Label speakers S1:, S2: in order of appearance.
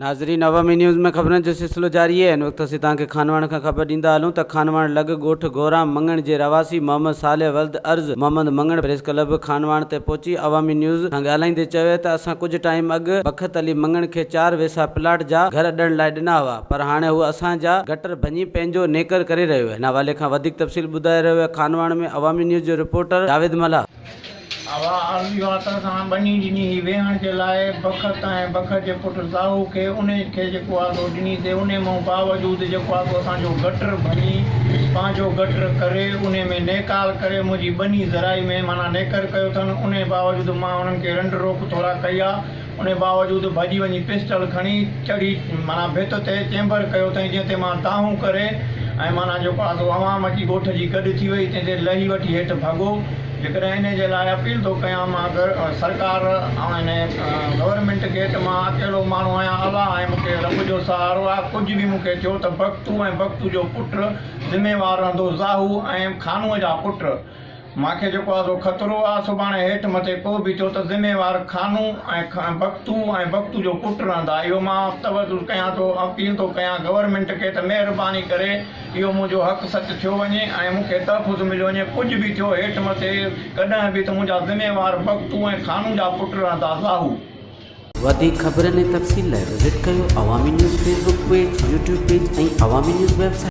S1: ناظرين عوامي نيوز ۾ خبرن جو سلسلو جاري آهي ان وقت اسين توهان کي خانواهڻ کان خبر ڏيندا هلون ته خانواهڻ لڳ ڳوٺ گورام مڱڻ جي رهواسي محمد صالح ولد عرض محمد مڱڻ پريس ڪلب خانواهڻ تي پهچي عوامي نيوز سان ڳالهائيندي چيو ته اسان ڪجهه ٽائيم اڳ بخت علي مڱڻ کي چار ويسا پلاٽ جا گهر اڏڻ لاء ڏنا هئا پر هاڻي هو اسان جا گٽر ڀڃي پنهنجو نيڪر ڪري رهيو آهي ان حوالي کان وڌيڪ تفصيل ٻڌائي رهيو آهي خانواهڻ ۾ عوامي نيوز جو رپورٽر جاويد ملاح.
S2: اها عارضي وات سان ٻني ڏني هئي ويهڻ جي لاء بخت ۽ بخت جي پٽ زاهو کي انهي کي جيڪو آ سو ڏني سي انهي مئون باوجود جيڪو آ سو اسان جو گٽر ڀڃي پنهنجو گٽر ڪري انهي ۾ نيڪال ڪري منهنجي ٻني زرعي ۾ معنيٰ نيڪر ڪيو اٿن انهي باوجود مان انهن کي رنڊ روڪ ٿورا ڪئي آ انهي باوجود ڀڄي وڃي پسٽل کڻي چڙهي معنيٰ ڀت تي چيمبر ڪيو اٿئين جنهن تي مان دانهون ڪري ۽ معنيٰ جيڪو آ سو عوام اچي ڳوٺ جي گڏ ٿي وئي تنهن تي لهي وٺي هيٺ ڀڳو جيڪڏهن انهي جي لاء اپيل ٿو ڪيان مان سرڪار ۽ انهي گورنمينٽ کي ته مان اڪيلو ماڻهو آهيان الله ۽ مون کي رب جو سهارو آ ڪجهه به مون کي ٿيو ته بختو ۽ بختو جو پٽ ذميوار رهندو زاهو ۽ خانوء جا پٽ مان کي جيڪو آ سو خطرو آ، سڀاڻي هيٺ مٿي ڪو به ٿيو ته ذميوار خانو ۽ بختو ۽ بختو جو پٽ رهندا. اهو مان توجه ڪيان ٿو، اپيل ٿو ڪيان گورنمينٽ کي ته مهرباني ڪري اهو منهنجو حق سچ ٿيو وڃي ۽ مون کي تحفظ مليو وڃي. ڪجهه به ٿيو هيٺ مٿي ڪڏهن به ته منهنجا ذميوار بختو ۽ خانو جا پٽ رهندا. لاهو.
S1: وڌيڪ خبرن ۽ تفصيل لاء وزٽ ڪيو Awami news Facebook page, YouTube page ۽ Awami news website.